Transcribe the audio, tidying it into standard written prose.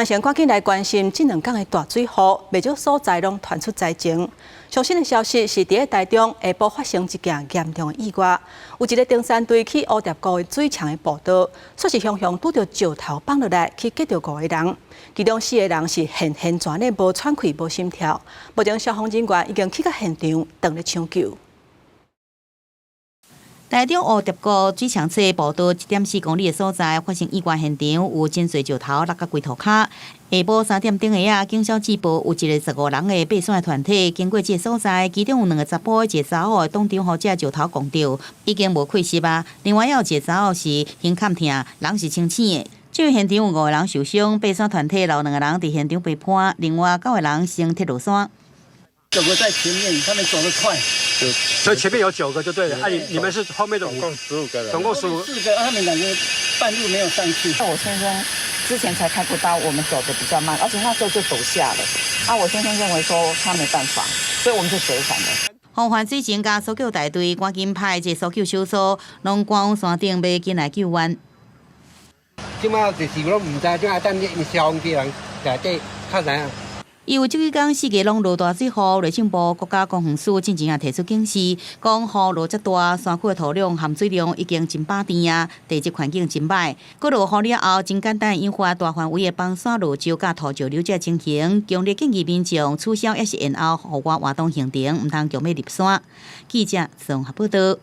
咱先趕緊來關心這兩工的大水雨，袂少所在攏傳出災情。上新的消息是，佇咧台中下晡發生一件嚴重的意外，有一个登山隊去烏蝶谷的水牆的步道，煞是雄雄拄著石頭放落來，去擊著五个人，其中四个人是現現全咧無喘氣、無心跳。目前消防人員已經去到現場，等咧搶救。台中烏蝶谷水牆側步道1.4公里的所在發生意外現場，有真濟石頭落甲規塗跤。下晡3點鐘的啊，警消接報有一個15人的爬山團體經過這個所在，其中有兩個查埔，一個查某當場予這石頭摃著，已經無氣息啊。另外還有一個查某是胸坎疼，人是清醒的。這個現場有五個人受傷，爬山團體留兩個人佇現場被判，另外九個人先撤落山。九個在前面，他們走得快。所以前面有九個就對了。啊，你們是後面的五，總共15個人。總共15個。四個，他們兩個半路沒有上去。我先生之前才開過刀，我們走得比較慢，而且那時候就走下了。啊，我先生認為說他沒辦法，所以我們就折返了。防範水情佮搜救大隊趕緊派這搜救小組，攏趕往山頂欲緊來救援。這馬就是攏毋知，這愛等消防機人內底較知影。因為這幾工四界攏落大水雨，內政部國家公園署進前也提出警示，講雨落遮大，山區的土壤含水量已經真飽甜啊，地質環境真䆀。閣落雨了後，真簡單引發大範圍的崩山落石佮土石流這情形，強烈建議民眾取消抑是延後戶外活動行程，毋通強欲入山。記者綜合報道。